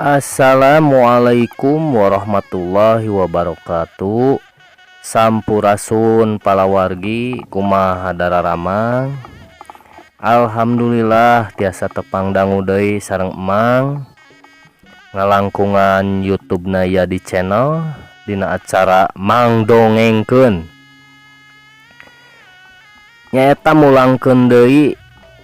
Assalamualaikum warahmatullahi wabarakatuh. Sampurasun palawargi, kumaha dararamang? Alhamdulillah tiasa tepang dangu deui sareng Emang ngalangkungan YouTube na Yadi Channel dina acara Mang Dongengkeun. Nyaeta mulangkeun deui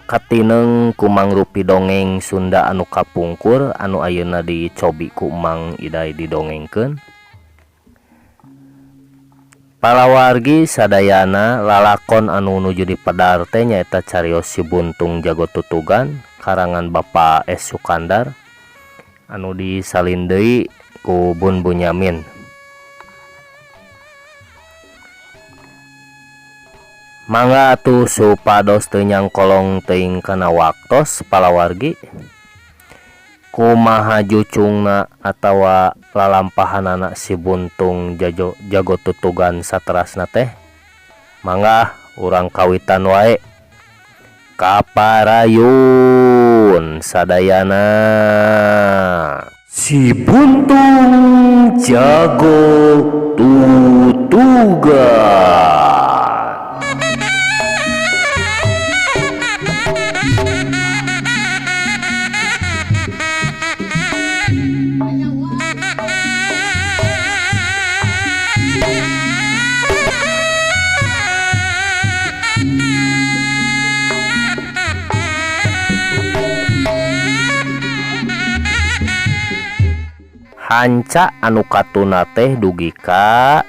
katineng ku mangrupi dongeng Sunda anu kapungkur anu ayeuna dicobi ku Mang Iday didongengkeun. Palawargi sadayana, lalakon anu nuju dipedar teh nyaeta carios Si Buntung Jago Tutugan karangan Bapak S Sukandar anu disalin deui ku Bun Bunyamin. Mangga atuh supados teu nyangkolong teuing kana waktos, palawargi, kumaha jucungna atawa lalampahanana Si Buntung Jajo Jago Tutugan saterasna teh? Mangga urang kawitan wae. Kaparayun sadayana. Si Buntung Jago Tutugan. Hanca anu katuna teh dugi ka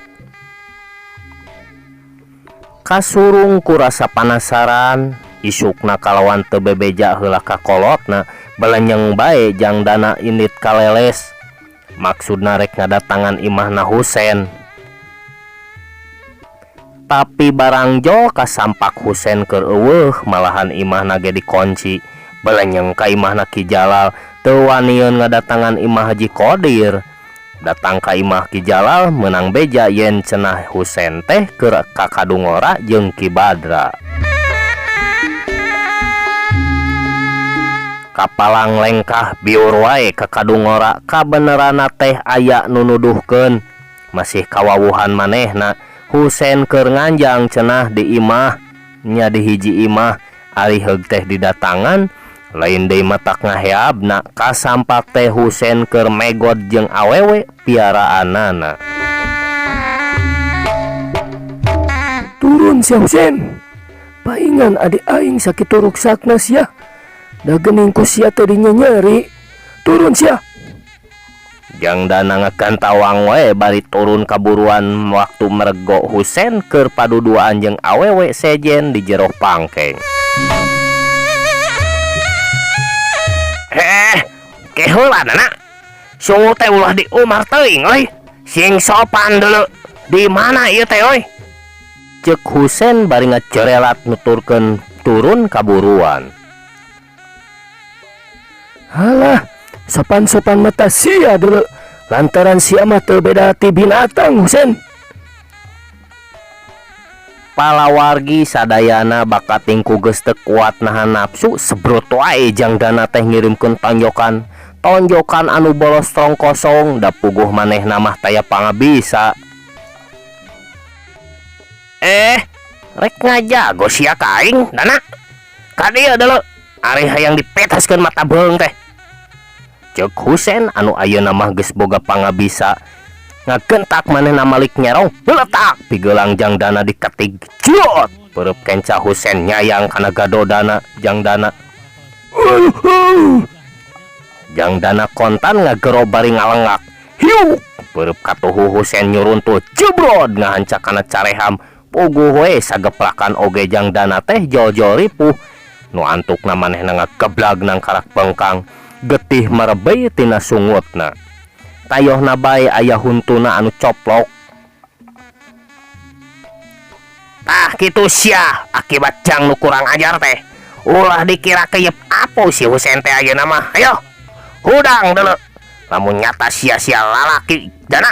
kasurung ku rasa panasaran. Isukna kalawan teu bebeja heula ka kolotna, belenyeng bae Jang Dana indit ka leles, maksudna rek ngadatangan imahna Husen. Tapi barang jol kasampak Husen keur euweuh, malahan imahna ge dikunci. Belenyeng ka imahna Ki Jalal, teu wanian ngadatangan imah Haji Kodir. Datang ka imah Ki Jalal, menang beja yen cenah Husen teh keur ka Kadungora jeung Ki Badra. Kapalang lengkah biur wae ka Kadungora, kabenerana teh aya nu nuduhkeun masih kawawuhan manehna. Husen keur nganjang cenah di imah nya, di hiji imah. Ari heug teh didatangan, lain deui matak ngaheabna, kasampak teh Husen keur megod jeung awewe piaraanana. Turun sia, Husen. Paingan adik aing sakitu ruksakna sia. Da geuning ku sia teh nyeri. Turun sia. Jang Dana ngagantawang wae bari turun kaburuan waktu merego Husen keur paduduaan jeung awewe sejen di jero pangkeng. Eh, ke heula, Dana. Sungut teh ulah di umar teuing euy. Sing sopan dulu. Di mana ieu teh euy? Cek Husen bari ngacerelat nuturkeun turun kaburuan. Halah, sopan-sopan mata sia dulu. Lantaran sia mah teu beda ti binatang, Husen. Palawargi sadayana, bakating ku geus teu kuat nahan nafsu, sebrot wae Jang Dana teh ngirimkeun tonjokan. Tonjokan anu bolos strong kosong, da puguh manehna mah taya pangabisa. Eh, rek ngajago sia ka aing, Dana? Ka dieu deuleu. Ari hayang dipetaskeun mata beung teh. Cek Husen anu ayeuna mah geus boga pangabisa. Ngagentak manehna malik nyerong, letak pigelang Jang Dana diketig jot. Peureub kenca Husen nyayang kana gadodana Jang Dana. Jang Dana kontan ngagero bari ngalengak. Hiuk, peureub katuhu Husen nyuruntul jebrod ngahanca kana careham. Puguh we sageplakan oge Jang Dana teh jol-jol ripuh. Nu antukna manehna ngageblag nang karak bengkang. Getih merebey tina sungutna. Tayohna bae aya huntuna anu coplok. Tah kitu sia akibat jang nu kurang ajar teh. Ulah dikira keyep apo si Husen teh ayeuna mah. Ayo, hudang dulu. Lamun nyata sia-sia lalaki, Dana.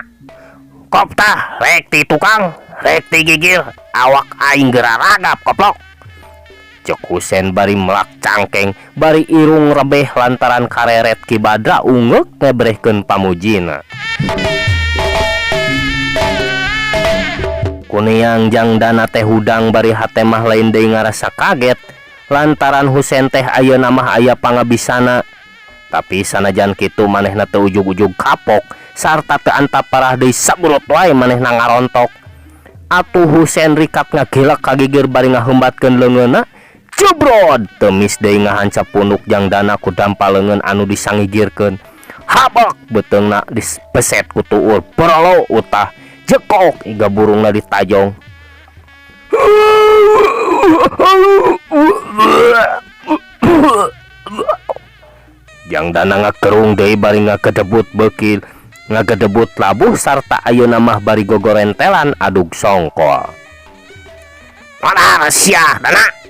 Koptah rek ti tukang, rek ti gigir, awak aing geura ragap, koplok. Cek Husen bari melak cangkeng bari irung rebeh lantaran kareret Ki Badra ungeuk ngebrehkeun pamujina. Kuniang Jang Dana teh hudang bari hate mah lain deui ngarasa kaget lantaran Husen teh ayeuna mah aya pangabisana. Tapi sanajan kitu manehna teu ujug-ujug kapok sarta teu antap parah deui saburut wae manehna ngarontok. Atuh Husen rikat ngagilak ka gigir bari ngaheumbatkeun leungeunna. Jebrod teu mis deui ngahancap punduk Jang Dana ku dampa leungeun anu disangigirkeun. Habak beuteungna dipeset ku tuur borolo utah jekok iga burungna ditajong. Jang Dana ngakerung deui bari ngagedebut beukil ngagedebut labuh sarta ayeuna mah bari gogorentelan adug songkol. Modar sia Dana.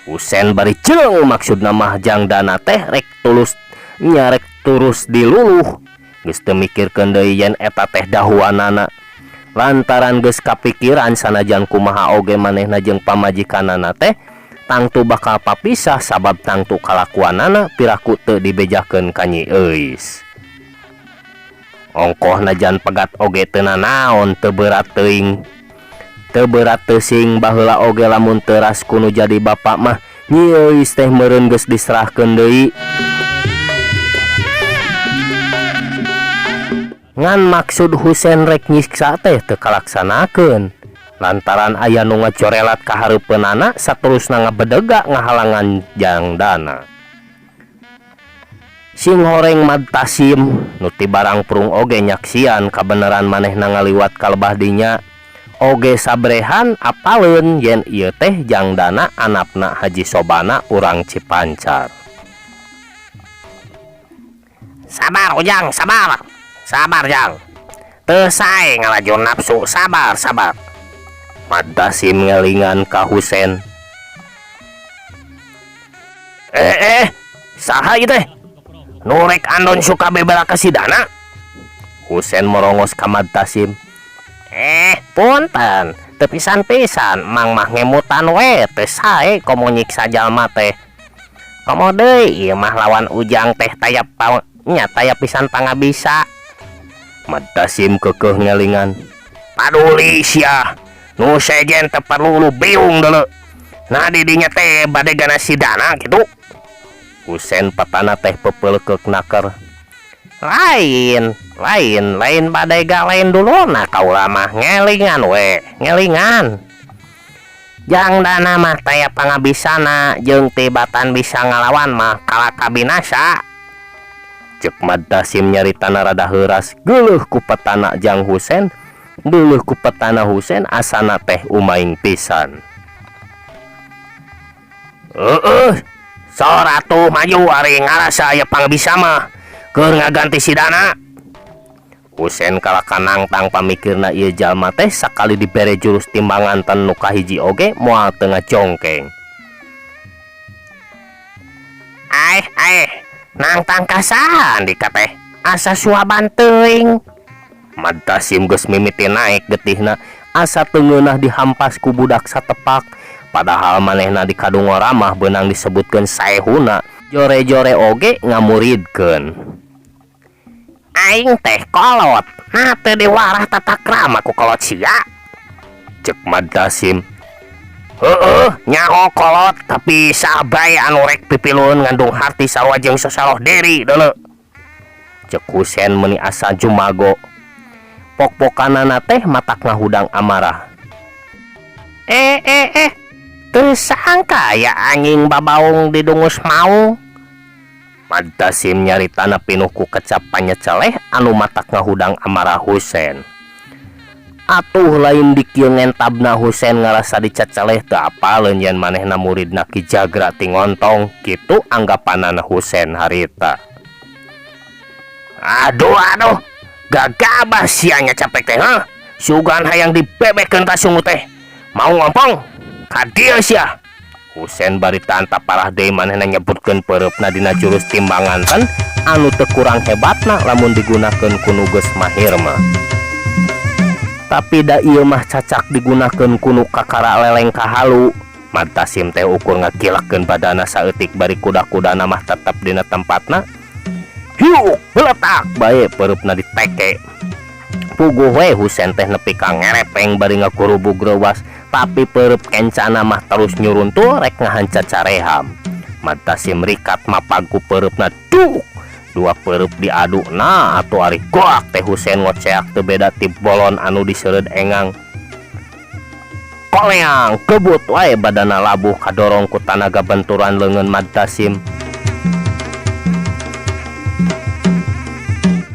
Husen bari jeleung maksudna mah Jang Dana teh rek tulus nya rek turus diluluh. Geus teu mikirkeun deui yen eta teh dahuanana. Lantaran geus kapikiran sanajan kumaha oge manehna jeung pamajikanana teh tangtu bakal papisah sabab tangtu kalakuanana piraku teu dibejakeun ka Nyi Euis. Ongkoh najan pegat oge teu nanaon teu berat teuing. Teu berat teuing baheula oge lamun teuras kunu jadi bapa mah Nyi Euis teh meureun geus diserahkeun deui. Ngan maksud Husen rek nyiksa teh teu kalaksanakeun. Lantaran aya nu ngajorelat ka hareupeunana saterusna ngabedega ngahalangan Jang Dana. Sing horeng Madtasim nu ti barang prung oge nyaksian kabeneran manehna ngaliwat ka lebah dinya. Oge sabrehan apaleun yen ieu teh Jang Dana anapna Haji Sobana urang Cipancar. Sabar Ujang, sabar. Sabar Jang. Teu sae ngalajur nafsu, sabar, sabar. Madtasim ngelingan ka Husen. Saha ieu teh? Nu rek andon suka bebela ka si Dana? Husen morongos ka Madtasim. Punten, teu pisan-pisan mang mah ngemutan we teu sae komo nyiksa jalma teh. Komo deui ieu mah lawan Ujang teh taya nya taya pisan pangabisa. Madtasim keukeuh ngelingan. Paduli sia, nu sejen teu perlu lu biung deuleu. Nah di dinya teh bade gana si Dana kitu. Husen patana teh pepeulekeuk naker. Lain, lain, lain badega lain duluna kaula mah ngelingan we, ngelingan. Jang Dana mah taya pangabisana jeung tibatan bisa ngalawan mah kalaka binasa. Ceuk Madtasim nyaritana rada heuras geuleuh ku petana Jang Husen, geuleuh ku petana Husen asana teh umaing pisan. Heueuh, sora tuh maju ari ngarasa aya pangabisa mah keur ngaganti si Dana. Husen kalaka nangtang pamikirna ieu jalma teh sakali dibere jurus timbangan ten nu kahiji oge moal teu ngajongkeng. Aeh, aeh, nangtang kasahan dika teh asa suaban teuing. Madtasim geus mimiti naek getihna asa teu ngeunah dihampas ku budak satepak. Padahal manehna di kadungora mah beunang disebutkeun saehuna, jore-jore oge ngamuridkeun. Aing teh kolot, nah teu diwarah tata krama ku kolot sia. Ceuk Madtasim. Heueuh, nyaho kolot tapi sabae anu rek pipilueun ngandung harti sarua jeung sosoroh diri deuleu. Ceuk Husen meuni asa jumago. Pok-pokanana teh matak ngahudang amarah. Teu sangka aya anjing babaung didungus maung. Madtasim nyaritana pinuh ku kecap panyeceleh anu matak ngahudang amarah Husen. Atuh lain dikieu ngentabna Husen ngarasa diceceleh teu apaleun yen manehna muridna Ki Jagra ti ngontong kitu anggapanana Husen harita. Aduh aduh, gagabah sia nya capek teh heuh. Sugan hayang dibebekeun ka sungu teh. Mau ngompong? Ka dieu sia. Husen bari tantap parah deui manehna nyebutkeun peureupna dina jurus timbangan ten anu teu kurang hebatna lamun digunakeun ku nu geus mahir mah. Tapi da ieu mah cacak digunakeun ku nu kakara leleng kahalu. Mad Tasim teh ukur ngakilakeun badana saeutik bari kuda-kudana mah tetep dina tempatna. Hiuk beletak bae pereupna diteke. Puguh we Husen teh nepi ka ngerepeng bari ngagurubug reuwas, tapi perep kencana mah terus nyuruntul rek ngahanca careham. Mad Tasim rikat mapag ku pereupna duk. Dua perep diadu nah atuh ari goak teh Husen ngoceak teu beda ti bolon anu diseureud engang. Koleang kebut wae badana labuh kadorong ku tanaga benturan leungeun Mad Tasim.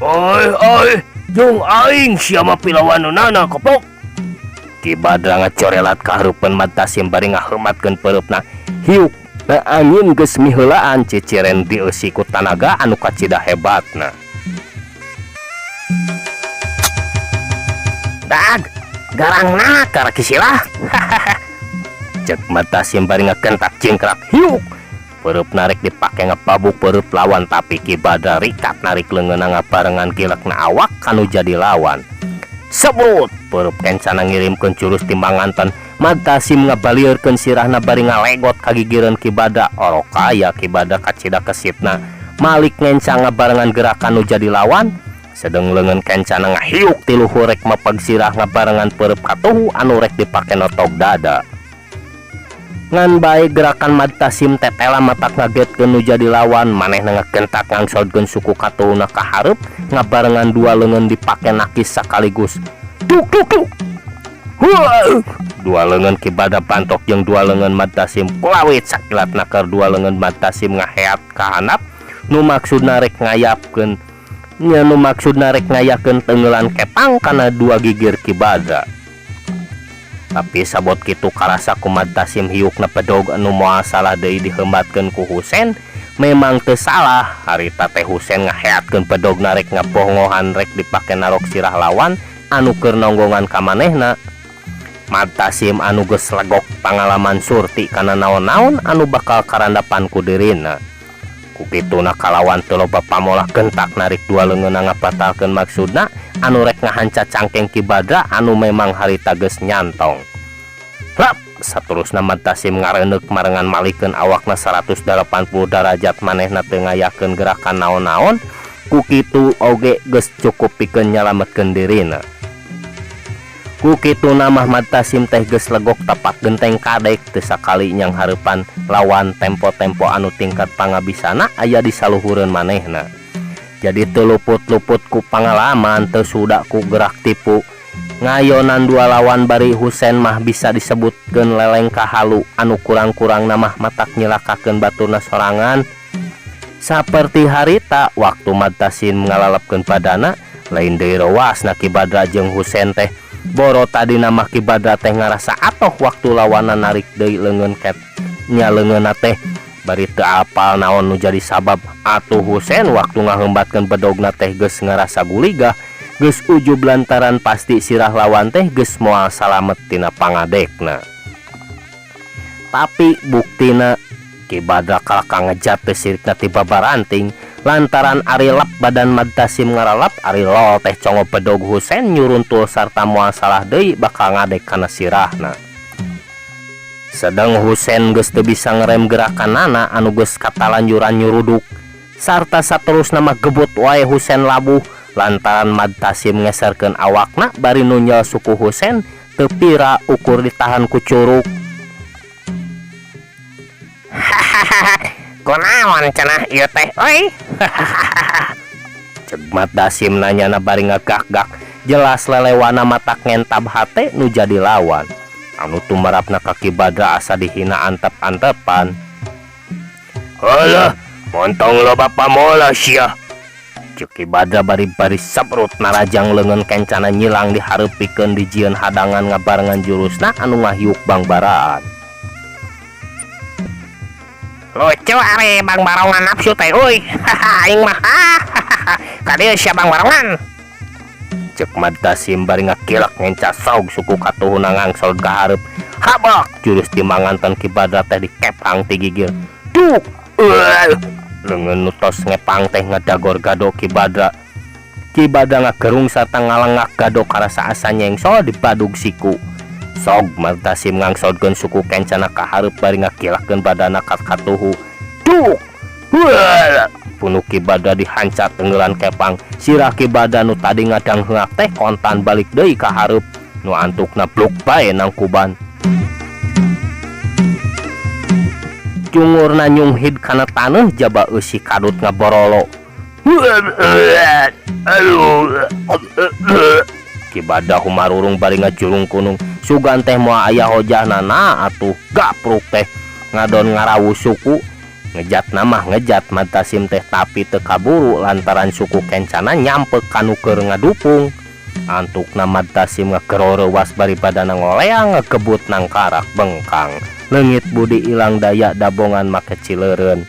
Oi oi jeung aing sia mah pilawanunana koplok. Ki Badra ngacorelat ka hareupeun Mad Tasim bari ngaheumatkeun pereupna. Hiuk da angin geus miheulaan ciciren dieusi ku tanaga anu kacida hebatna. Dag garangna karaki silah. Cek Mad Tasim bari ngagentak jingkrak hiuk. Pereup narik dipake ngepabuk pereup lawan tapi Ki Badra rikat narik leungeunna ngabarengan gilekna awak kanu jadi lawan. Sebrut pereup kencana ngirimkeun jurus timbanganten. Mad Tasim ngabalieurkeun sirahna bari ngalegot kagigireun Ki Badra. Orok aya Ki Badra kacida kesitna. Malik ngenca ngabarengan gerakan nu jadi lawan. Sedeng leungeun kencana ngahiuk ti luhur rek mapag sirah ngabarengan pereup katuhu anu rek dipake notog dada. Ngan bae gerakan Mad Tasim tetela matak ngagetkeun nu jadi lawan, manehna ngagentak ngangsodkeun suku katuhuna ka hareup ngabarengan dua leungeun dipake nakis sakaligus. Duk duk duk. Huah! Dua leungeun Ki Badra bantok jeung dua leungeun Mad Tasim kulawit sakilat naker dua leungeun Mad Tasim ngaheat ka handap nu maksudna rek ngayapkeun nya nu maksudna rek ngayakeun teungeulan kepang kana dua gigir Ki Badra. Tapi sabot kitu karasa ku Mad Tasim hiukna bedog anu moal salah deui diheumbatkeun ku Husen. Memang teu salah harita teh Husen ngaheatkeun bedogna rek ngabohongohan rek dipake narok sirah lawan anu keur nonggongan ka manehna. Mad Tasim anu geus legok pangalaman surti kana naon-naon anu bakal karandapan ku dirina. Ku kituna kalawan teu loba pamolah gentak narik dua leungeunna ngabatalkeun maksudna anu rek ngahanca cangkeng Ki Badra anu memang harita geus nyantong. Rap saterusna Mad Tasim ngareundeuk marengan malikeun awakna 180 darajat manehna teu ngayakeun gerakan naon-naon ku kitu oge geus cukup pikeun nyalametkeun dirina. Ku kituna mah Mad Tasim teh geus legok tapak genteng kadek teu sakali nyang hareupan lawan tempo-tempo anu tingkat pangabisana aya di saluhureun manehna. Jadi teu luput-luput ku pangalaman teu suda ku gerak tipu. Ngayonan dua lawan bari Husen mah bisa disebutkeun lelengka halu anu kurang-kurangna mah matak nyilakakeun baturna sorangan. Saperti harita waktu Mad Tasim ngalalepkeun badana lain deui reuasna Ki Badra jeung Husen teh. Boro tadina mah Ki Badra teh ngarasa atoh waktu lawanna narik deui leungeun ket nya leungeunna teh bari teu apal naon nu jadi sabab atuh Husen waktu ngaheumbatkeun bedogna teh geus ngarasa guligah geus ujub lantaran pasti sirah lawan teh geus moal salamet tina pangadekna. Tapi buktina Ki Badra kalaka ngejat teh sirikna ti babaranting lantaran ari lap badan Mad Tasim ngaralap ari lol teh congo bedog Husen nyuruntul sarta moal salah deui bakal ngadek kana sirahna. Sedeng Husen geus teu bisa ngerem gerakanana anu geus katalanjuran nyuruduk sarta saterusna mah gebut wae Husen labuh lantaran Mad Tasim ngeserkeun awakna bari nunjal suku Husen teu pira ukur ditahan ku curug. Kunaon cenah ieu teh euy? Cek Mad Tasim nanyana bari ngagak-gak jelas lelewana matak ngentab hate nu jadi lawan. Anu tumarapna ka Ki Badra asa dihina antep-antepan. Halah, montong loba pamola sia. Cek Ki Badra bari-bari sebrut narajang leungeun kencana nyilang dihareup pikeun dijieun hadangan ngabarengan jurusna anu ngahiuk bangbaraan. Lucu ari Bang Barongan nafsu teh euy. Aing mah. Ka dieu sia Bang Barongan. Cek Mad Tasim bari ngakilek ngenca saug suku katuhuna ngangsol ka hareup. Habak jurus timanganten Ki Badra teh dikepang ti gigir. Duk. Leungeun nu tos ngepang teh ngadagor gado Ki Badra. Ki Badra ngagerung sarta ngalengak gado karasa asa nyengsol dibadug siku. Sog Mad Tasim ngangsodkeun suku kencana ka hareup bari ngakilakeun badana ka katuhu. Duk! Huaa! Punuk Ki Badra dihancat tenggelan kepang. Sirah Ki Badra nu tadi ngadangheak teh kontan balik deui ka hareup. Nu antukna bluk bae nangkuban. Cungurna nyunghid kana taneuh jaba eusi kadut ngaborolo. Ki Badra humarurung bari ngajurung kunung. Sugan teh moal aya hojahna nah atuh gapruk teh ngadon ngarawu suku. Ngejatna mah ngejat Mad Tasim teh tapi teu kaburu lantaran suku kencana nyampek ka nu keur ngadupung. Antukna Mad Tasim ngagero reuwas bari badana ngoleang ngagebut nangkarak bengkang. Leungit budi ilang daya dabongan make cileureun.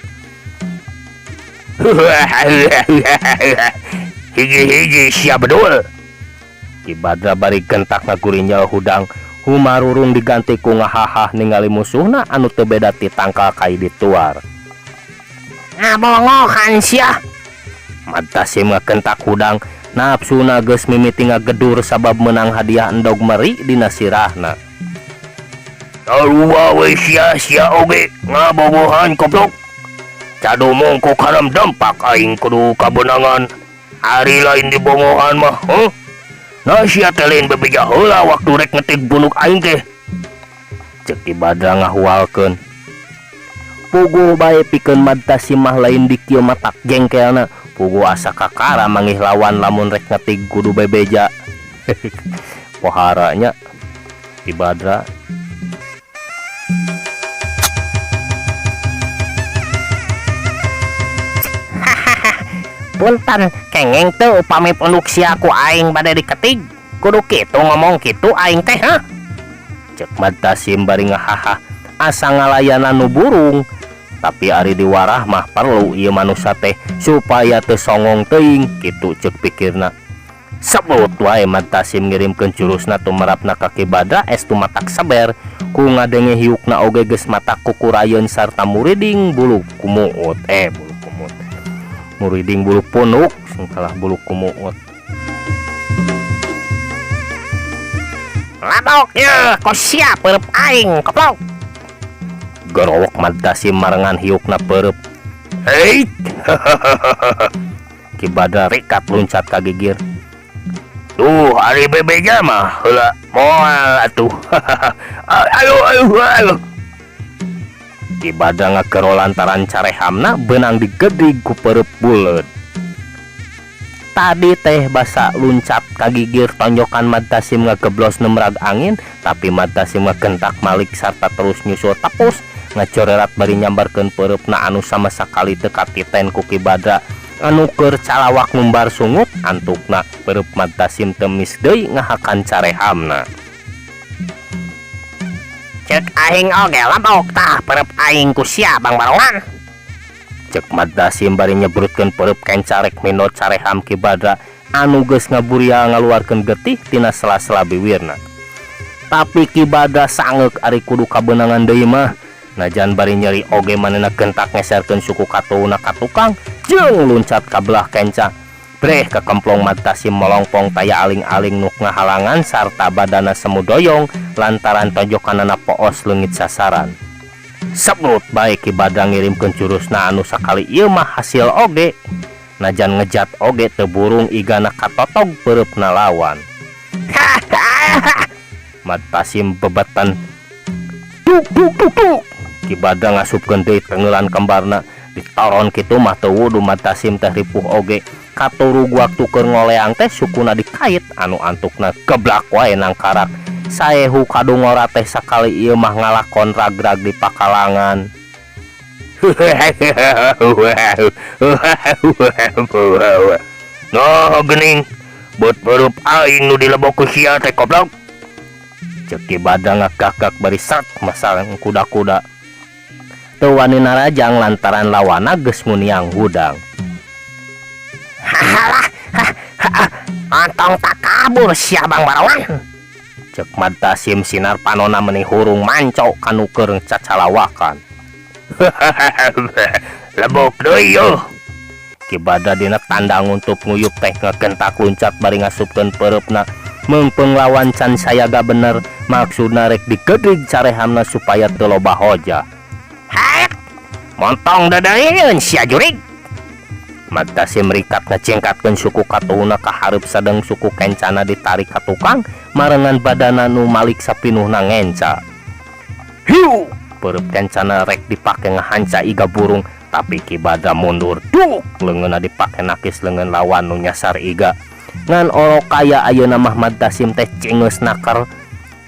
Hiji-hiji sia bedul. Ki Badra bari gentak ngagurinjal hudang. Humarurung diganti ku ngahahah ningali musuhna anu teu beda ti tangkal kai dituar. Ngabongohan sia! Mad Tasim ngagentak hudang. Nafsuna geus mimiti ngagedur sabab meunang hadiah endog meri dina sirahna. Sarua we sia sia oge ngabogohan goblok. Cadumung ku karem dempak aing kudu kabeunangan. Ari lain dibongohan mah heuh. Nah sia teh lain bebeja heula waktu rek ngetik punuk aing teh. Ceuk Ki Badra ngahualkeun. Puguh bae pikeun Mad Tasim mah lain di kieu matak jengkelna. Puguh asa kakara manggih lawan lamun rek ngetig kudu bebeja. Pohara nya Ki Badra. Punten, kenging teu upami punduk sia ku aing bade diketig? Kudu kitu ngomong kitu aing teh, hah? Ceuk Mad Tasim bari ngahahah asa ngalayanan nu burung. Tapi ari diwarah mah perlu ieu manusa teh supaya teu songong teuing, kitu ceuk pikirna. Sebut wae Mad Tasim ngirimkeun jurusna tumerapna ka Ki Badra estu matak seber. Ku ngadenge hiukna oge geus matak kukurayeun sarta muriding bulu kumuut. Bulu kumuut. Muriding bulu punuk, sing kalah bulu kumuut. Labok yeuh, ku sia peureub aing, koplok. Gorowok Mad Tasim marengan hiukna peureub. Heit. Ki Badra rikat luncat ka gigir. Duh, ari bebeja mah heula moal atuh. Aduh, aduh, aduh. Ki Badra ngagero lantaran carehamna beunang digedig ku peureub buleud. Tadi teh basa luncat ka gigir tonjokan Mad Tasim ngageblos nemrag angin, tapi Mad Tasim ngagentak malik sarta terus nyusul tepus ngacorerat bari nyambarkeun peureupna anu sama sakali teu katiten ku Ki Badra anu keur calawak ngumbar sungut antukna peureub Mad Tasim teu mis deui ngahakan carehamna. Ceuk aing oge lebok tah peureub aing ku sia bangbarongan. Ceuk Mad Tasim bari nyebrutkeun peureub kenca rek mindot careham Ki Badra anu geus ngaburial ngaluarkeun getih tina sela-sela biwirna. Tapi Ki Badra sangeuk ari kudu kabeunangan deui mah. Najan bari nyeri oge manehna gentak ngeserkeun suku katuhuna ka tukang jeung luncat ka belah kenca. Breh kekemplong Mad Tasim molongpong taya aling-aling nu ngahalangan sarta badana semu doyong lantaran tojokanana poos leungit sasaran. Sebrut bae Ki Badra ngirimkeun jurusna anu sakali ieu mah hasil oge. Najan ngejat oge teu burung igana katotog peureupna lawan. Mad Tasim bebetan. Duk duk duk duk. Ki Badra ngasupkeun deui tengeulan kembarna. Ditoron kitu mah teu wudu Mad Tasim teh ripuh oge. Katurug waktu keur ngoleang teh sukuna dikait anu antukna geblak wae nangkarak. Saehu kadungora teh sakali ieu mah ngalakon ragrag di pakalangan. Nah geuning, beut peureub aing nu dilebok ku sia teh goblok. Ceuk Ki Badra ngagagak bari sret masang kuda-kuda. Teu wani narajang lantaran lawana geus nguniang hudang. Hahalah, ontong tak kabur sia Bang Barawan. Ceuk Mad Tasim sinar panona meni hurung manco kanu keur cacalawakan. Lebok deui yeuh. Ki Badra dina tanda nguntup nguyup teh ngagentak luncat bari ngasupkeun peureupna. Meungpeung lawan can sayaga bener maksudna rek digedrig carehamna supaya teu loba hojah. Haet! Montong deudeuieun sia jurig! Mad Tasim rikat ngacingkatkeun suku katuhuna ka hareup sadeng suku kencana ditarik ka tukang marengan badana nu malik sapinuhna ngenca. Hiu! Peureub kencana rek dipake ngahanca iga burung tapi Ki Badra mundur duk leungeunna dipake nakis leungeun lawan nu nyasar iga. Ngan orokaya ayeuna mah Mad Tasim teh cingeus naker.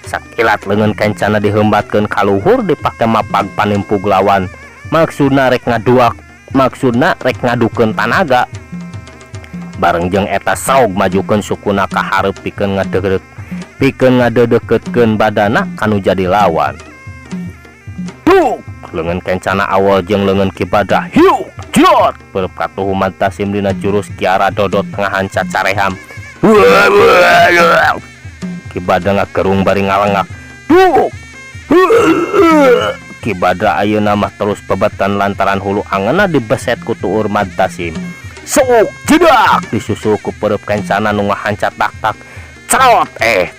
Sakilat leungeun kencana diheumbatkeun ka luhur dipake mapag panimpug lawan. Maksudna rek ngaduak maksudna rek ngadukeun tanaga. Bareng jeung eta saog majukeun sukuna ka hareup pikeun ngadeureup pikeun ngadeudeuketkeun badana ka nu jadi lawan. Duk! Leungeun kencana awol jeung leungeun Ki Badra hiuk jot peureub katuhu Mad Tasim dina jurus Kiara Dodot ngahanca careham. Ki Badra ngagerung bari ngalengak. Duk! Ki Badra ayeuna mah terus bebetan lantaran hulu angeunna dibeset ku tuur Mad Tasim. Suuk jedak disusul ku peureub kencana nu ngahanca tak-tak. Cerot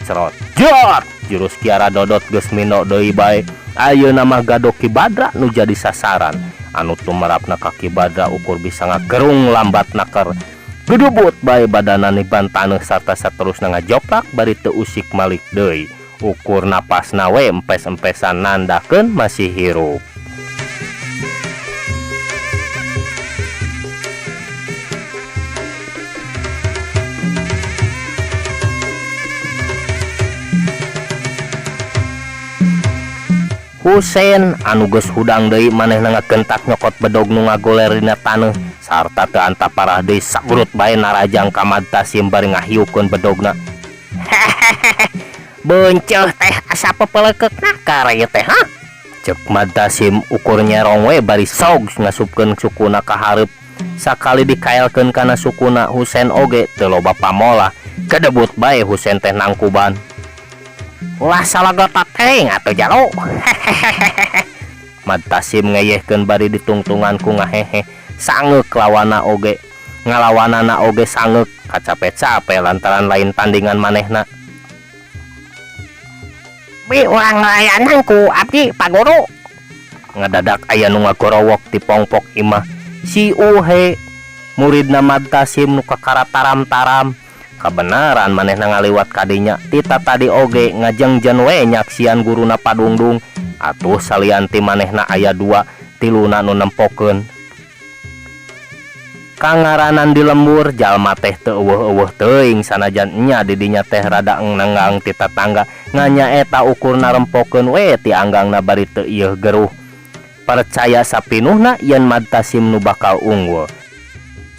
cerot. Jot! Jurus Kiara Dodot geus mino deui bae. Ayeuna mah gado Ki Badra nu jadi sasaran. Anu tumerapna ka Ki Badra ukur bisa ngagerung lambat naker. Gedubut bae badana niban taneuh sarta saterusna ngajoprak bari teu usik malik deui. Ukur napasna we empes-empesan nandakeun masih hirup. Husen anu geus hudang deui manehna ngagentak nyokot bedog nu ngagoler dina taneuh sarta teu antap parah deui sagrut bae narajang ka Mad Tasim bari ngahiukeun bedogna. Beunceuh teh asa pepelekeuk nakar ieu teh ha? Ceuk Mad Tasim ukur nyerong we bari sog ngasupkeun sukuna ka hareup. Sakali dikaelkeun kana sukuna Husen oge teu loba pamolah. Kedebut bae Husen teh nangkuban. Ulah salagotot teuing atuh jalu. Mad Tasim ngeyehkeun bari ditungtungan ku ngahehe. Sangeuk lawana oge. Ngalawanana oge sangeuk kacape-cape lantaran lain tandingan manehna. Bi urang ngalayanan ku abdi Pak Guru. Ngadadak aya nu ngagorowok ti pongpok imah. Si Uhe muridna Mad Tasim nu kakara taram-taram. Kabenaran manehna ngaliwat kadinya tita tadi oge ngajengjen we nyaksian guruna padungdung. Atuh salian ti manehna aya dua tiluna nu nempokeun. Kangaranan di lembur jalma teh teu eueuh-eueuh teuing sanajan nya di dinya teh rada nenggang ti tatangga ngan nyaeta ukurna rempokeun we ti anggangna bari teu ieuh geruh. Percaya sapinuhna yen Mad Tasim nu bakal unggul.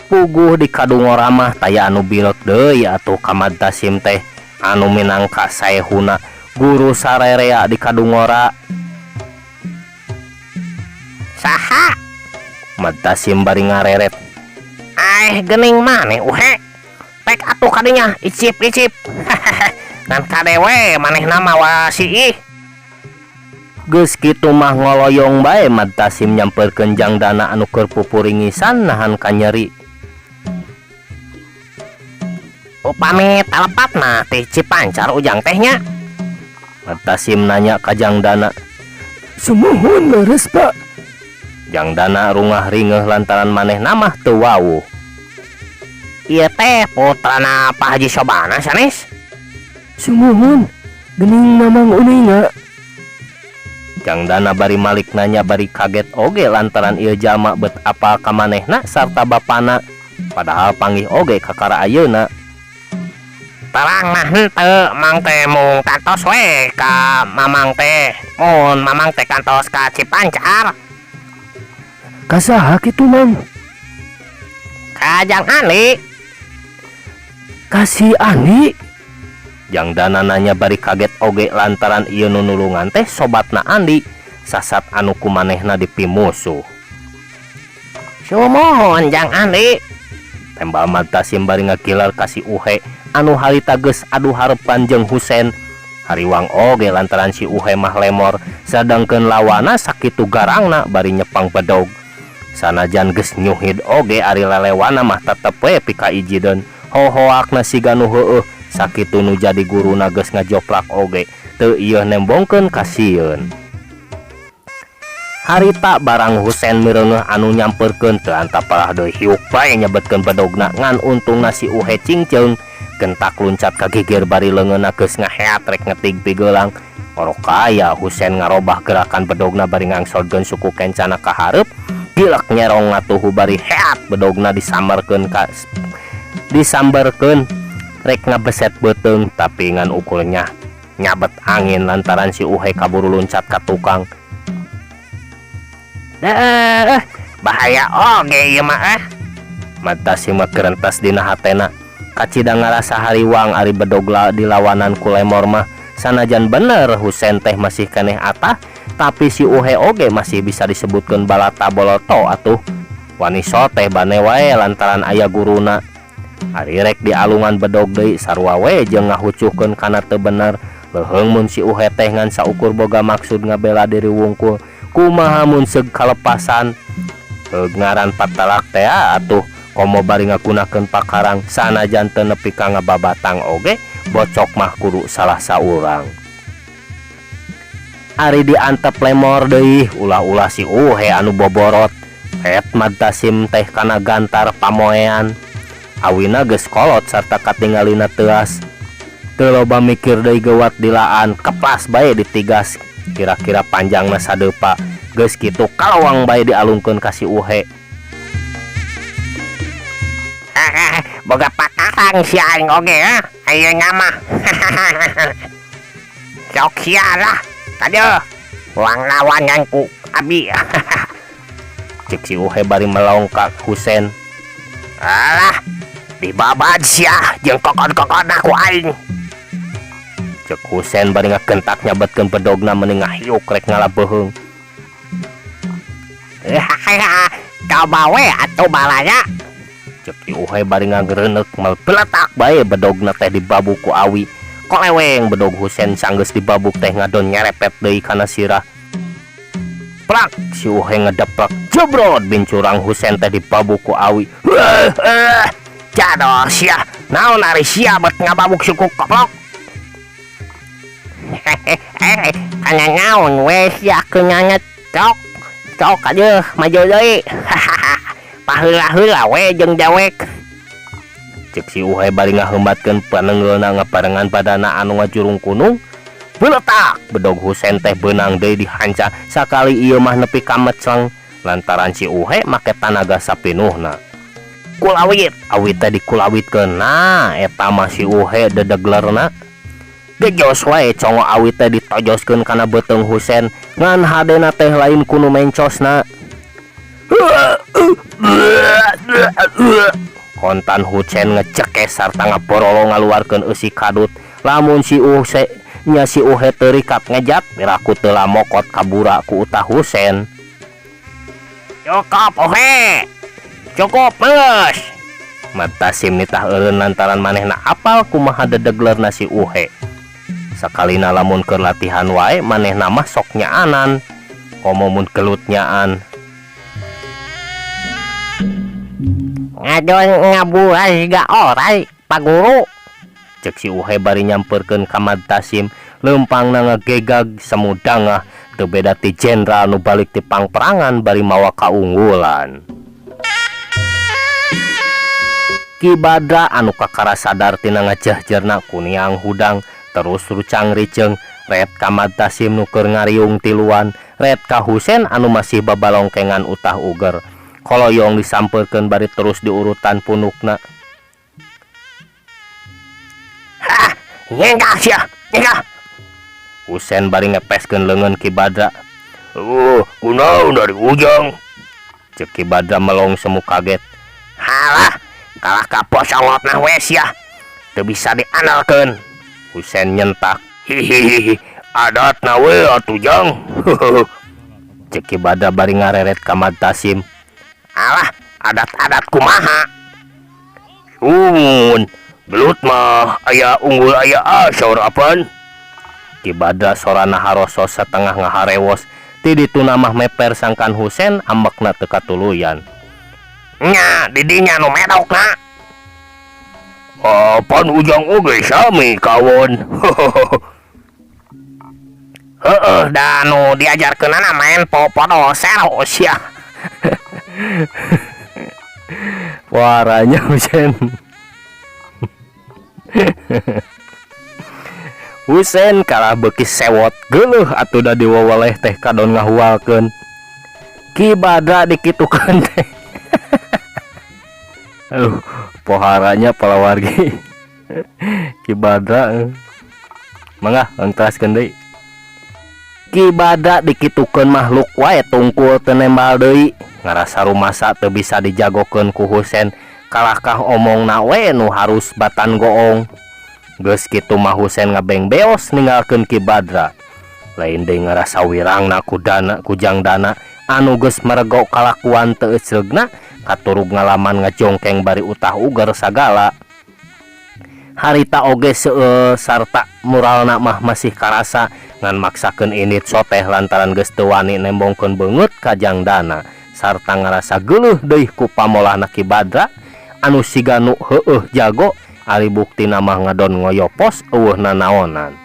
Puguh di kadungora mah taya anu bilek deui atuh ka Mad Tasim teh anu minangka saehuna guru sarerea di kadungora. Saha? Mad Tasim bari ngareret. Aeh geuning maneh uhe. Pek atuh kadinya icip-icip. Ngan kade we manehna mah wasiih. Geus kitu mah ngoloyong bae Mad Tasim nyamperkeun jangdana anu keur pupuringisan nahan kanyeri. Upami talepatna ti Cipancar ujang teh nya? Mad Tasim nanya ka jangdana. Sumuhun leres Pak. Jangdana rungah ringeuh lantaran manehna mah teu wawuh. Ieu teh putrana Pak Haji Sobana sanes? Sumuhun, geuning mamang uninga. Jangdana bari malik nanya bari kaget oge lantaran ieu jalma bet apal ka manehna sarta bapana. Padahal panggih oge kakara ayeuna. Terang mah henteu mang teh mung kantos we ka mamang teh. Mun mamang teh kantos ka Cipancar. Ka saha kitu mang? Ka Jang Andi. Ka si Andi? Jangdana nanya bari kaget oge lantaran ieu nu nulungan teh sobatna Andi sasat anu ku manehna dipimusuh. Sumuhun Jang Andi. Tembal Mad Tasim bari ngagilar ka si Uhe anu harita geus adu harepan jeung Husen. Hariwang oge lantaran si Uhe mah lemor sadangkeun lawana sakitu garangna bari nyepang bedog. Sanajan geus nyuhid oge ari lelewana mah tetep we pika ijideun. Hohoakna siga nu heueuh Sakitu nu jadi guruna geus ngajoprak oge teu ieu nembongkeun kasieun. Harita barang Husen mireungeuh anu nyamperkeun teu antap parah deui hiuk bae nyebetkeun bedogna ngan untungna si Uhe cingceung gentak luncat ka gigir bari leungeunna geus ngaheat rek ngetig pigelang. Orok kaya Husen ngarobah gerakan bedogna bari ngangsodkeun suku kencana ka hareup gilek nyerong ngatuhu bari heat bedogna disambarkeun ka disambarkeun rek ngabeset beuteung tapi ngan ukurnya nyabet angin lantaran si Uhe kaburu luncat ka tukang. Bahaya oge ieu mah Mata si mah gerentas dina hatena kacida ngarasa hariwang ari bedog dilawanan ku lemor mah. Sanajan bener Husen teh masih keneh atah tapi si Uhe oge masih bisa disebutkeun balata boloto atuh. Wani soteh bane wae lantaran aya guruna. Ari rek dialungan bedog deui sarua we jeung ngahucuhkeun kana teu bener. Leuheung mun si Uhe teh ngan saukur boga maksud ngabela diri wungkul. Kumaha mun seug kalepasan? Heug ngaran patalak teh atuh komo bari ngagunakeun pakarang sanajan teu nepi ka ngababatang oge bocok mah kudu salah saurang. Ari diantep lemor deui ulah-ulah si Uhe anu boborot. Het Madtasim teh kana gantar pamoean. Awina geus kolot sarta katingalina teuas. Teu loba mikir deui geuwat dilaan keplas bae ditigas kira-kira panjangna sadeupa. Geus kitu kalawang bae dialungkeun ka si Uhe. Boga pakarang si aing oge ayeuna mah. Sok sia lah kadieu uang lawanan ku abi. Cek si Uhe bari melong ka Husen. Alah dibabad sia jeung kokon-kokonna ku aing. Cek Husen bari ngagentak nyabetkeun bedogna meni ngahiuk rek ngalabeuheung. Coba we atuh balaya. Cek si Uhe bari ngageureuneuh beletak bae bedogna teh dibabuk ku awi. Koleweng bedog Husen sanggeus dibabuk teh ngadon nyerepet deui kana sirah. Plak si Uhe ngedeplek jebrot bincurang Husen teh dibabuk ku awi. Jador sia naon ari sia bet ngababuk suku koplok. Kana naon we sia keur nyanget cok cok aduh maju deui. Paheula-heula we jeung dewek. Cek si Uhe bari ngaheumbatkeun panenggeulna ngabarengan badana anu ngajurung kunung. Beletak bedog Husen teh beunang deui dihanca sakali ieu mah nepi ka mecleng lantaran si Uhe make tanaga sapinuhna. Kulawit awi teh dikulawitkeun nah eta mah si Uhe dedeglerna. Gejos wae congo awi teh ditojoskeun kana beuteung Husen ngan hadena teh lain ku nu mencosna. Kontan Husen ngecekes sarta ngaborolo ngaluarkeun eusi kadut. Lamun si Uhe nya si Uhe teu rikat ngejat piraku teu lamokot kabura ku utah Husen. Cukup Uhe. Cukup geus. Matasim nitah eureun lantaran manehna apal kumaha dedeglerna si Uhe. Sakalina lamun keur latihan wae manehna mah sok nyaanan. Komo mun gelut nyaan. Ngadon ngaburai siga orai Pak Guru. Cek si Uhe bari nyamperkeun ka Madtasim leumpangna ngagegag samudangah teu beda ti jenderal nu balik ti pangperangan bari mawa kaunggulan. Ki Badra anu kakara sadar tina ngajehjerna kuniang hudang terus rucang riceung ret ka Madtasim nu keur ngariung tiluan ret ka Husen anu masih babalongkengan utah uger. Koloyong disampeurkeun bari terus diurutan punukna. Hah, nyengkah sia, nyengkah. Husen bari ngepeskeun leungeun Ki Badra. Kunaon dari ujang? Cek Ki Badra melong semu kaget. Halah, kalah ka posongotna we sia. Teu bisa diandalkeun. Husen nyentak. Hihihi, adatna we atuh jang. Cek Ki Badra bari ngareret ka Madtasim. Alah, adat-adat kumaha? Sun, gelut mah aya unggul aya asor apan? Ki Badra sorana harosos satengah ngaharewos. Ti dituna mah meper sangkan Husen ambekna teu katuluyan. Nya, didinya nu medokna. Apan ujang oge sami kawon. Heeh, da nu diajarkeunana maen popodo sero sia. Waranya Husen. Husen kalah beuki sewot geuleuh atuh da diweweleh teh kadon ngahualkeun. Ki Badra dikitukeun teh. Aduh, poharanya palawargi. Ki Badra. Mangga engtraskeun deui. Ki Badra dikitukeun mah luk wae tungkul teu nembal deui. Ngarasa rumasa teu bisa dijagokeun ku Husen, kalahkah omongna we nu harus batan goong. Geus kitu mah Husen ngabeng beos ninggalkeun Ki Badra. Lain deui ngarasa wirangna ku dana ku Jang Dana anu geus merego kalakuan teu ecreugna katurug ngalaman ngajongkeng bari utah uger sagala. Harita oge seueur sarta muralna mah masih karasa ngan maksakeun indit soteh lantaran geus teu wani nembongkeun beungeut ka Jang Dana sarta ngarasa geuleuh deui ku pamolahna Ki Badra anu siga nu heueuh jago ari buktina mah ngadon ngoyopos eueuh nanaonan.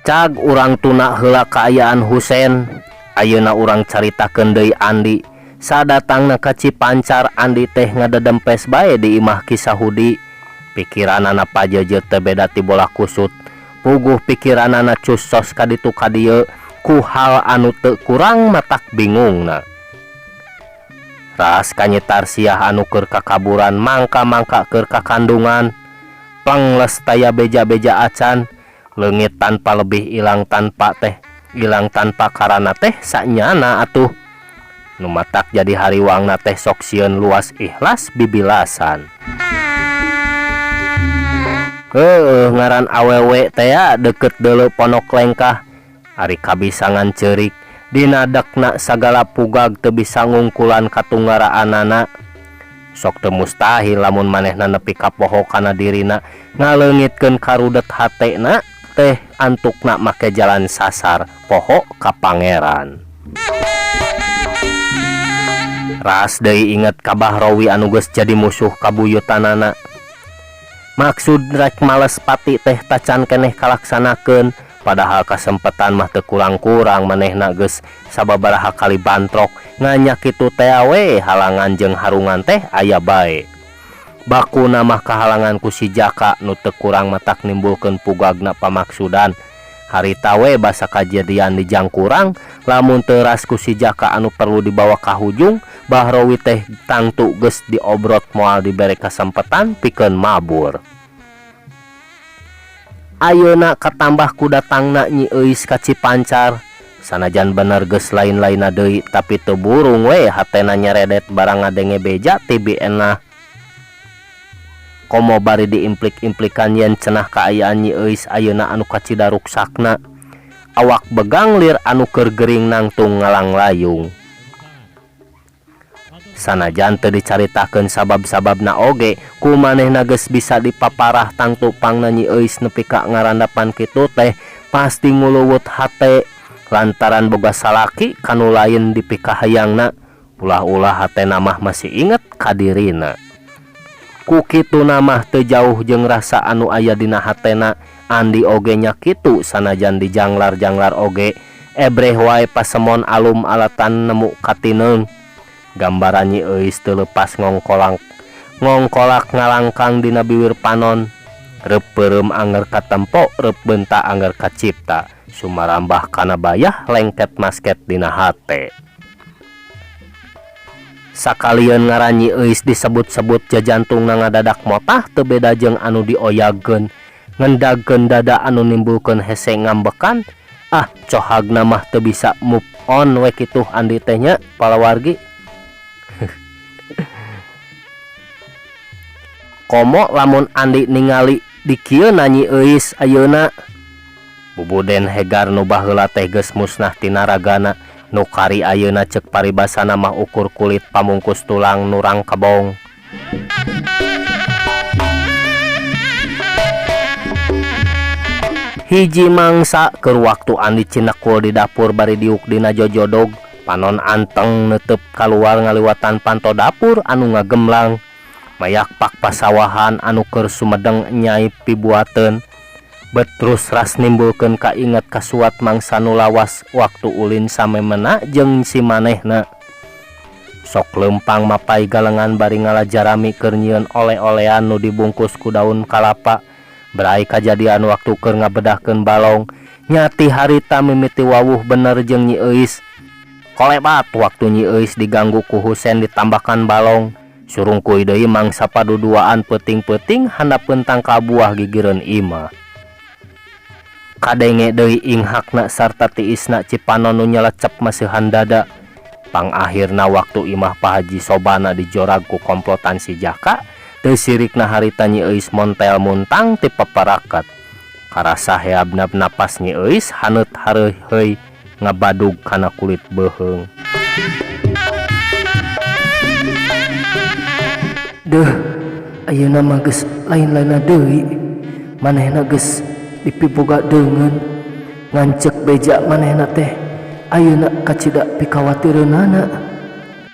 Cag urang tuna heula kaayaan Husen, ayeuna urang caritakeun deui Andi. Sadatangna ka Cipancar Andi teh ngadedempes bae di imah Ki Sahudi. Pikiranana pajeje teu beda ti bola kusut. Puguh pikiranana cussos ka ditu ka dieu ku hal anu teu kurang matak bingungna. Ras kanyitar siah anu keur kakaburan mangka-mangka keur kakandungan. Pengles taya beja-beja acan. Leungit tanpa lebih ilang tanpa teh ilang tanpa karana teh sanyana atuh nu matak jadi hariwangna teh sok sieun luas ikhlas bibilasan. Heueuh ngaran awewe teh ya deukeut deuleu ponok lengkah ari kabisangan ceurik dina dekna sagala pugag teu bisa ngungkulan katunggaraanana. Sok teu mustahil lamun manehna nepi ka poho kana dirina ngaleungitkeun karudet hatena teh antukna make jalan sasar poho ka pangeran. Ras deui inget ka Bahrowi anu geus jadi musuh kabuyutanana. Maksud rek males pati teh tacan keneh kalaksanakeun padahal kasempetan mah teu kurang-kurang manehna geus sababaraha kali bantrok nganya kitu teh we halangan jeung harungan teh aya bae. Bakuna mah kahalangan ku si Jaka nu teu kurang matak nimbulkeun pugagna pamaksudan. Harita we basa kajadian di Jangkurang lamun teu ras ku si Jaka anu perlu dibawa ka hujung Bahrowi teh tangtu geus diobrot moal dibere kasempetan pikeun mabur. Ayeuna katambah ku datangna Nyi Euis ka Cipancar. Sanajan bener geus lain-lainna deui tapi teu burung we hatena nyeredet barang ngadenge beja ti bienah. Komo bari diimplik-implikan yen cenah kaayaan Nyi Euis ayeuna anu kacida ruksakna. Awak begang lir anu keur gering nangtung ngalanglayung. Sanajan teu dicaritakeun sabab-sababna oge ku manehna geus bisa dipaparah tangtu pangna Nyi Euis nepi ka ngarandapan kitu teh pasti nguluwut hate lantaran boga salaki kanu lain dipikahayangna. Ulah-ulah hatena mah masih inget ka dirina. Ku kituna mah teu jauh jeung rasa anu aya dina hatena Andi oge nya kitu sanajan dijanglar-janglar oge ebreh wae pasemon alum alatan nemu katineung. Gambaran Nyi Euis teu lepas ngongkolak ngalangkang dina biwir panon. Reup peureum anger katempo, reup beunta anger kacipta. Sumarambah kana bayah lengket masket dina hate. Sakalieun ngaran Nyi Euis disebut-sebut jajantungna ngadadak motah teu beda jeung anu dioyagkeun. Ngendagkeun dada anu nimbulkeun hese ngambekan. Ah, cohagna mah teu bisa move on we kitu Andi teh nya palawargi. Komo lamun Andi ningali dikieuna Nyi Euis ayeuna. Bubuden hegar nu baheula teh geus musnah tina ragana. Nu kari ayeuna ceuk paribasana mah ukur kulit pamungkus tulang nurang kebong. Hiji mangsa keur waktu Andi cinekul di dapur bari diuk dina jojodog, panon anteng neuteup kaluar ngaliwatan panto dapur anu ngagemlang. Mayak pak pasawahan anu keur sumedeng nyai pibuateun. Betrus ras nimbulkeun kainget kasuat mangsa nu lawas waktu ulin samemena jeung si manehna. Sok leumpang mapay galengan bari ngala jarami keur nyieun ole-olean nu dibungkus ku daun kalapa. Berai kajadian waktu keur ngabedahkeun balong, nya ti harita mimiti wawuh bener jeung Nyi Euis. Kolebat waktu Nyi Euis diganggu ku Husen ditambakan balong. Surungkuy deui mangsa paduduaan peuting-peuting handapeun tangkal buah gigireun imah. Kadenge deui inghakna sarta tiisna Cipanon nu nyelecep maseuhan dada. Pangakhirna waktu imah Pak Haji Sobana dijorag ku komplotan si Jaka, teu sirikna harita Nyi Euis montel muntang ti paparakat. Karasa heabna napas Nyi Euis haneut hareuheuy ngabadug kana kulit beuheung. Deuh, ayeuna mah geus lain-lainna deui. Manehna geus dipiboga deungeun. Ngan ceuk beja manehna teh ayeuna kacida pikawatireunana.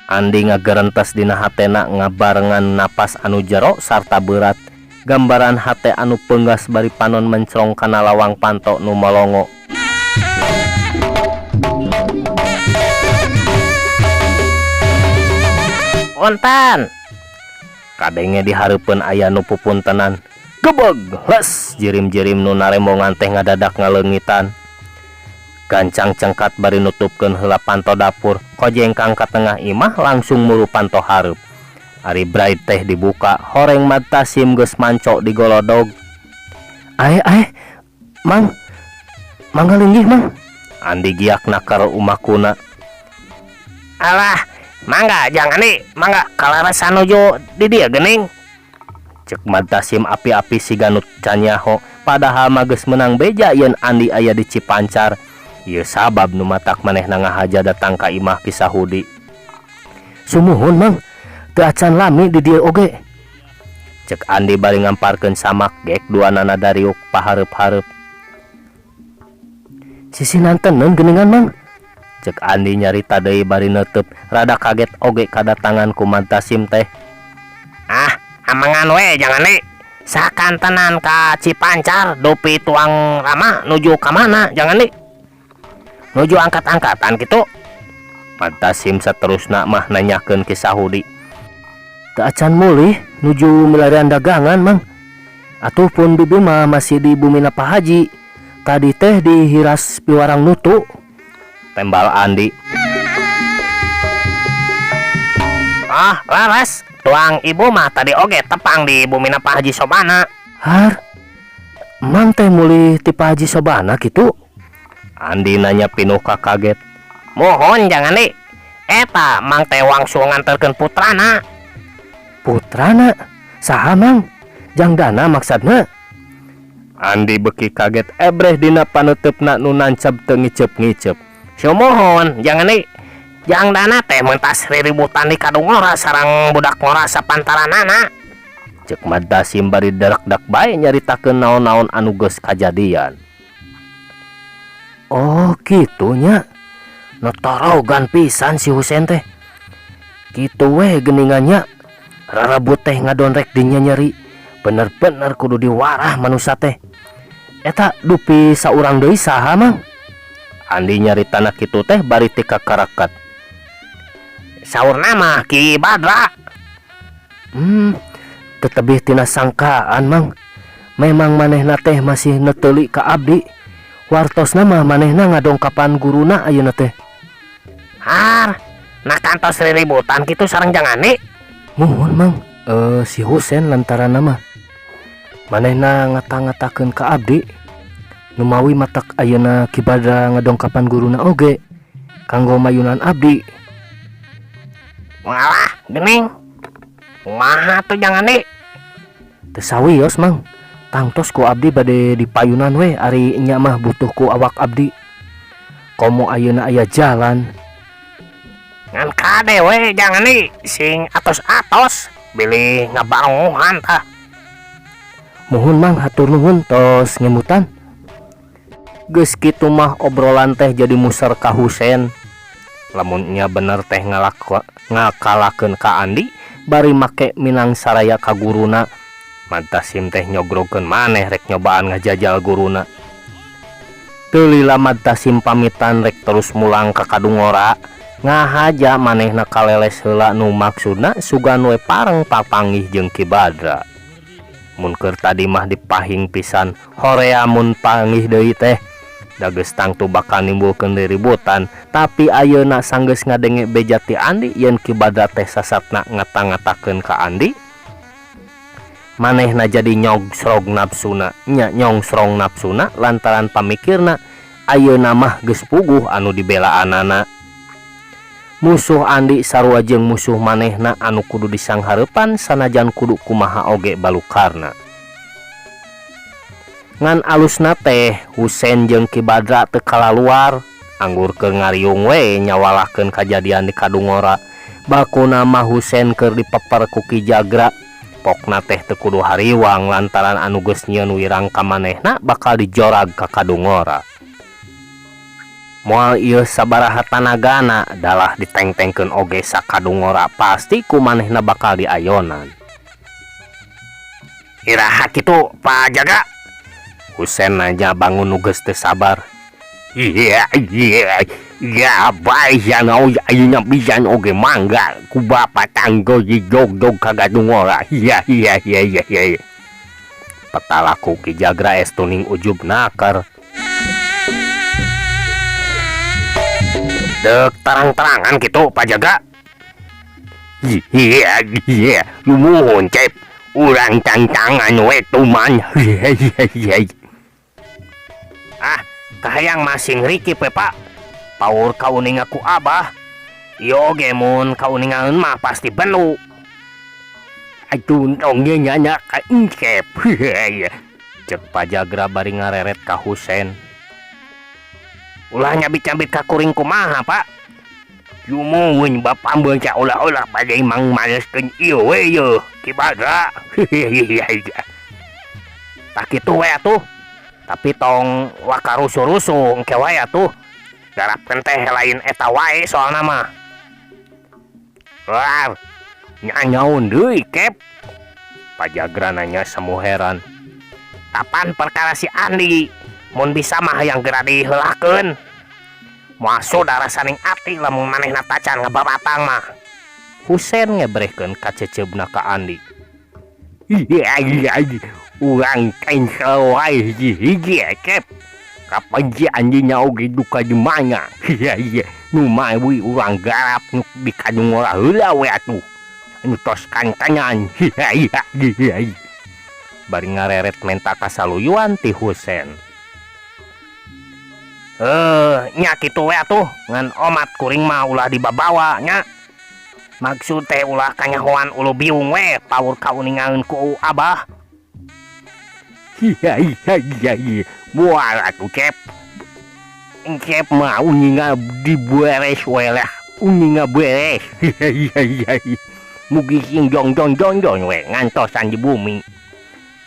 Andi ngagerentes dina hatena ngabarengan napas anu jero sarta beurat. Gambaran hate anu peunggas bari panon mencrong kana lawang panto nu molongo. Punten. Kadenge di hareupeun aya nu pupuntenan. Gebeg, les, jirim-jirim nu narembongan teh ngadadak ngaleungitan. Gancang cengkat bari nutupkeun heula panto dapur, kojengkang ka tengah imah langsung muru panto hareup. Ari bride teh dibuka, horeng Mad Tasim geus manco di golodog. Ae, ae, Mang, mangga linggih, Mang. Andi giak nakar umakuna. Alah, mangga jang Andi, mangga kalarasan nuju di dieu geuning. Ceuk Mad Tasim api-api siga nu canyaho, padahal mah geus meunang beja yen Andi aya di Cipancar. Ieu sabab nu matak manehna ngahaja datang ka imah Ki Sahudi. Sumuhun, Mang, teu acan lami di dieu oge. Ceuk Andi bari ngamparkeun samak gek duanana dariuk pahareup-hareup. Sisi nanteneun geuningan, Mang. Ceuk Andi nyarita deui bari neuteub, rada kaget oge kadatangan ku Mad Tasim teh. Ah, amengan we jang Andi. Sakantenan ka Cipancar dupi tuang Rama nuju ka mana jang Andi? Nuju angkat-angkatan kitu. Mad Tasim saterusna mah nanyakeun Ki Sahudi. Teu acan mulih nuju milarian dagangan, Mang. Atuh pun bibi mah masih di bumina Pak Haji. Tadi teh dihiras piwarang nutu. Tembal Andi. Ah, laras. Tuang ibu mah tadi oge tepang di bumina Pak Haji Sobana. Har, Mang teh mulih ti Pak Haji Sobana kitu? Andi nanya pinuh kakaget. Mohon jang Andi. Eta Mang teh wangsul nganterkeun putrana. Putrana? Saha, Mang? Jang Dana maksudna? Andi beki kaget ebreh dina panuteupna nu nancab teu ngiceup-ngiceup. Sumuhun jang Andi. Jang Dana teh mentas riributan di Kadungora sareng budak ngora sapantaranana. Ceuk Mad Tasim bari derekdak bae nyaritakeun naon-naon anu geus kajadian. Oh, kitu nya. Notorogan pisan si Husen teh. Kitu we geuningannya. Rarabut teh ngadonrek dinya nyeri. Bener-bener kudu diwarah manusa teh. Eta dupi saurang deui saha, Mang? Andi nyaritana kitu teh bari ti kakarakat. Saurna mah Ki Badra. Tetebih tina sangkaan, Mang. Memang manehna teh masih neteuli ka abdi. Wartosna mah manehna ngadongkapan guruna ayeuna teh. Har, nah kantos riributan kitu sareng jang Andi. Muhun, Mang. Si Husen lantaran mah manehna ngata-ngatakeun ka abdi. Numawi matak ayeuna Ki Badra ngadongkapan guruna oge kanggo mayunan abdi. Walah, geuning. Kumaha tuh jang Andi? Teu sawios, Mang. Tangtos ku abdi bade dipayunan we ari nya mah butuh ku awak abdi. Komo ayeuna aya jalan. Ngan kade we jang Andi sing atos-atos bilih ngabarenguhan tah. Muhun, Mang, hatur nuhun tos ngemutan. Geus kitu mah obrolan teh jadi muser ka Husen. Lamun nya bener teh ngakalakeun ka Andi bari make minang saraya ka guruna. Mad Tasim teh nyogrogkeun maneh rek nyobaan ngajajal guruna. Teu lila Mad Tasim pamitan rek terus mulang ka Kadungora. Ngahaja manehna ka Leles heula nu maksudna sugan we pareng papanggih jeung Ki Badra. Mun keur tadi mah dipahing pisan horea mun panggih deui teh. Da geus tangtu bakal nimbulkeun riributan, tapi ayeuna sanggeus ngadenge beja ti Andi yen Ki Badra teh sasatna ngata-ngatakeun ka Andi, manehna jadi nyongsrog nafsuna nya nyongsrong nafsuna lantaran pamikirna ayeuna mah geus puguh anu dibelaanana. Musuh Andi sarua jeung musuh manehna anu kudu disanghareupan sanajan kudu kumaha oge balukarna. Ngan alusna teh Husen jeung Ki Badra teu kalaluar, anggur keur ngariung we nyawalahkeun kajadian di Kadungora. Bakuna mah Husen keur dipeper ku Ki Jagra. Pokna teh teu kudu hariwang lantaran anu geus nyieun wirang ka manehna bakal dijorag ka Kadungora. Moal ieu sabaraha tanagana dalah ditengtengkeun oge sakadungora pasti ku manehna bakal diayonan. Iraha kitu Pak Jaga? Husen nanya bangun nu geus teu sabar. Iya iya ya bae ayeuna pisan oge mangga ku bapa tanggo dijogdog ka Kadungora. Iya iya iya iya iya. Petalaku Ki Jagra estu ning ujub naker. Dek terang-terangan gitu Pak Jaga. Iya iya sumuhun Cep. Urang tangtangan we tuman. Iya iya iya. Ah, kahayang masing rikip we Pak. Paur kauninga ku Abah. Ieu oge mun kauningaeun mah pasti benu. Atuh tong ge nanya ka Encep. Cek Pak Jagra bari ngareret ka Husen. Ulah nyabit-nyabit ka kuring kumaha Pak. Sumuhun Bapak mah saolah-olah bade mangmaleskeun ieu we yeuh Ki Badra. Tah kitu we atuh. Tapi tong waka rusuh-rusuh engke wae atuh. Garapkeun teh lain eta wae soalna mah. Wah, nyanyaun deui Kep. Pak Jagra nanya semu heran. Kapan perkara si Andi? Mun bisa mah hayang geura diheulakeun. Moal sudah rasaning ati lamun manehna tacan ngababatang mah. Husen ngebrehkeun kaceceubna ka Andi. Iya iya urang cancel wae hiji-hiji Cep. Kapan si Andina oge duka di mana? Iya iya nu mawi urang garap nu di Kadungora heula we atuh. Anu tos kantanan. Iya iya iya. Bari ngareret menta kasaluyuan ti Husen. Nya kitu we atuh ngan omat kuring mah ulah dibabawa nya. Maksud teh ulah kanyahoan ulu biung we paur kauningaeun ku Abah. Iya iya iya iya. Moal atuh Cep. Cep mah uninga diberes we lah. Uninga beres. Iya iya iya. Mugi sing jong jong jong jong we ngantosan di bumi.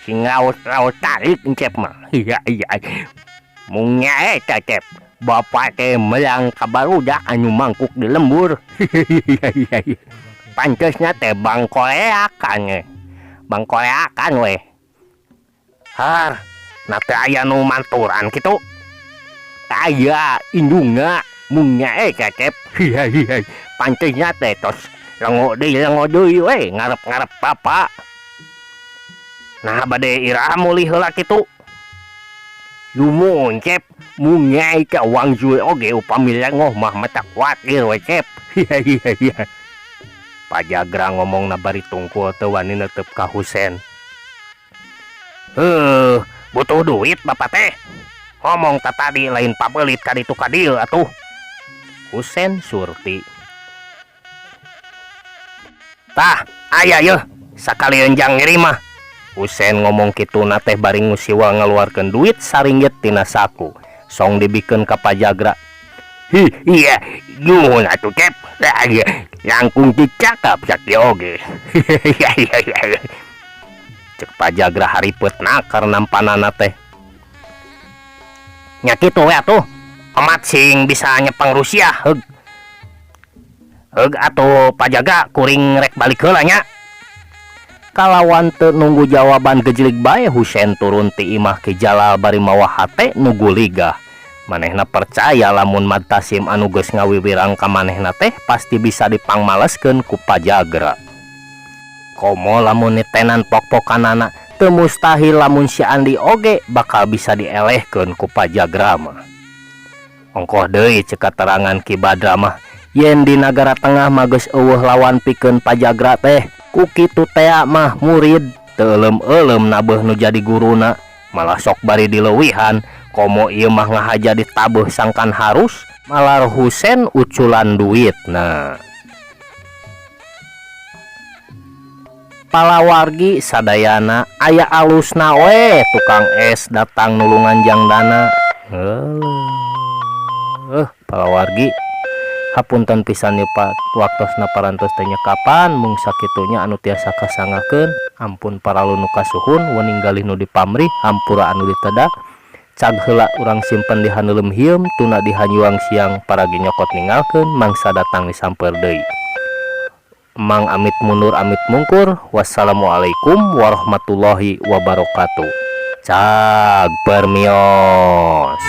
Sing raos-raos tarik Cep mah. Iya iya. Mung nya eta Cep. Bapak teh melang ka barudak anu mangkuk di lembur. Iya iya iya. Pantesna teh bangkoleakan we. Bangkoleakan we. Har, na teu aya nu manturan kitu. Aya indungna mung nya eta Cep. Iya iya. Pantesna teh tos lengo deui we ngarep-ngarep bapa. Nah bade iraha mulih heula kitu. Sumuhun Cep, mung nya eta wangsul oge upami lengoh mah matak kuatir we Cep. Iya iya iya. Pak Jagra ngomongna bari tungkul teu wani neuteup ka Husen. Heuh, butuh duit bapak teh. Ngomong tatadi lain pabelit ka ditu ka dieu atuh. Husen surti. Tah, aya yeuh sakalieun jang ngirim mah. Husen ngomong kituna teh bari ngusiwa ngaluarkeun duit saringgit tina saku. Song dibikeun ka Pak Jagra. Hi, iya, nuhun atuh Cep. Langkung dicakap sakieu oge. Iya iya iya. Cek Pak Jagra haripet nakar nampanana teh. Nya kitu we atuh. Omat sing bisa nyepeng Rusia heug. Heug atuh Pajaga kuring rek balik heula nya. Kalawan teu nunggu jawaban gejlig bae Husen turun ti imah Ki Jalal bari mawa hate nu guligah. Manehna percaya lamun Mad Tasim anu geus ngawiwirang ka manehna teh pasti bisa dipangmaleskeun ku Pajagra. Komo lamun nitenan pok-pokanana teu mustahil lamun si Andi oge bakal bisa dielehkeun ku Pajagra mah. Ongkoh deui ceuk katerangan Ki Badra mah yen di Nagara Tengah mah geus eueuh lawan pikeun Pajagra teh. Ku kitu tea mah murid teu euleum-euleum nabeuh nu jadi guruna malah sok bari dileuwihan komo ieu mah ngahaja ditabeuh sangkan harus malar Husen uculan duitna. Palawargi sadayana aya alusna we tukang es datang nulungan jang dana. Heuh palawargi hapunten pisan ieu waktosna parantos teh nyekapan mung sakitunya anu tiasa kasangakeun ampun paralu nu kasuhun wening galih nu dipamrih hampura anu diteda cag heula urang simpen di haneuleum hieum tuna di hanyuang siang paragi nyokot ninggalkeun mangsa datang disamper deui Mang amit mundur amit mungkur wassalamualaikum warahmatullahi wabarakatuh cag permios.